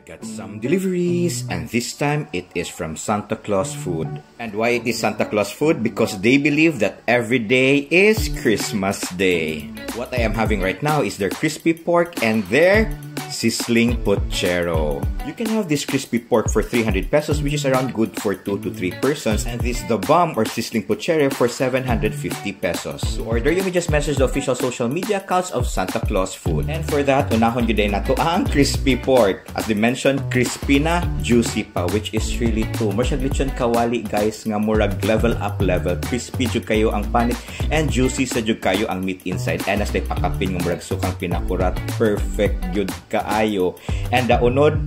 I got some deliveries, and this time it is from Santa Claus Food. And why it is Santa Claus Food? Because they believe that every day is Christmas Day. What I am having right now is their crispy pork and their sizzling pochero. You can have this crispy pork for 300 pesos, which is around good for 2 to 3 persons, and this the bomb or sizzling pochero for 750 pesos. To order, you may just message the official social media accounts of Santa Claus Food. And for that, unahon gyud nato ang crispy pork. As they mentioned, crispy na, juicy pa, which is really too. Mura siya lechon kawali, guys, nga murag level up level. Crispy jud kaayo ang panit and juicy sa jud kaayo ang meat inside. And as they pakapin nga murag sukang pinakurat, perfect jud kaayo. And the unod,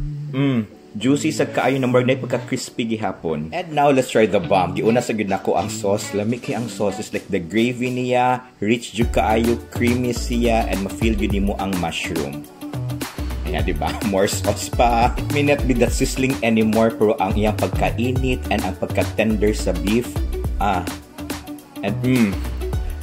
juicy sa kaayo na murag na pagka crispy gihapon. And now let's try the bomb. Giuna sa gyud nako ang sauce. Lami kay ang sauce is like the gravy niya, rich jud kaayo, creamy siya, and ma-feel gyud nimo ang mushroom. Ayan, di ba? More sauce pa. It may not be that sizzling anymore, pero ang iyang pagkainit and ang pagka-tender sa beef, and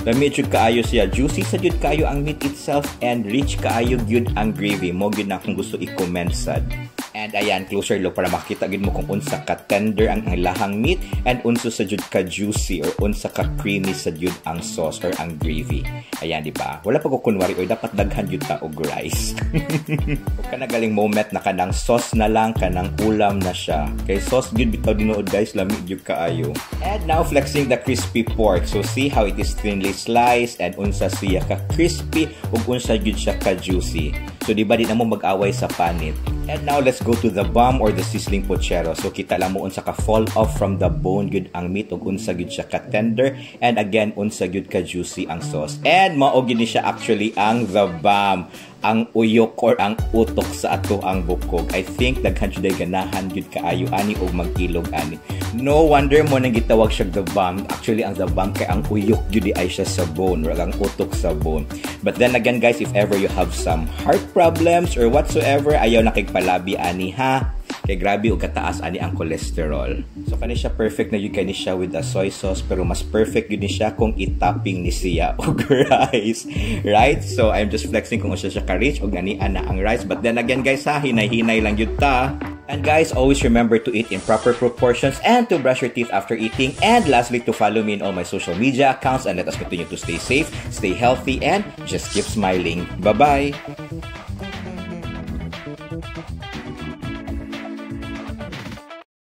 lami jud kaayo siya. Juicy sa jud kaayo ang meat itself and rich kaayo gyud ang gravy. Mao gyud na akong gusto i-comment sad. And ayan, closer look para makita gyud mo kung unsa ka tender ang ilahang meat and unsa sa jud ka juicy or unsa ka creamy sa jud ang sauce or ang gravy. Ayan, di ba? Wala pa ko kunwari oy, dapat daghan jud ta og rice. Ug kana galing moment na kanang sauce na lang, kanang ulam na siya. Kay sauce gyud bitaw tinuod, guys, lami gyud kaayo. And now flexing the crispy pork. So see how it is thinly sliced and unsa siya ka crispy ug unsa gyud siya ka juicy. So di ba di na mo mag-away sa panit? And now let's go to the bomb or the sizzling pochero. So kita lang mo unsa ka fall off from the bone gyud ang meat ug unsa gyud siya ka tender and again unsa gyud ka juicy ang sauce. And mao gyud ni siya actually ang the bomb, ang uyok or ang utok sa ato ang bukog. I think daghan jud ganahan gyud kaayo ani og mag-ilog ani. No wonder mao nang gitawag siya the bomb. Actually, ang the bomb kay ang uyok gyud ay siya sa bone or ang utok sa bone. But then again, guys, if ever you have some heart problems or whatsoever, ayaw na kay palabi ani ha. Kay grabe og kataas ani ang cholesterol. So kani siya, perfect na jud kani siya with the soy sauce, pero mas perfect jud ni siya kung i-topping ni siya og rice. Right? So I'm just flexing kung unsa siya ka-rich og gani ana ang rice. But then again, guys ha, hinay-hinay lang jud ta. And guys, always remember to eat in proper proportions and to brush your teeth after eating. And lastly, to follow me in all my social media accounts and let us continue to stay safe, stay healthy, and just keep smiling. Bye-bye!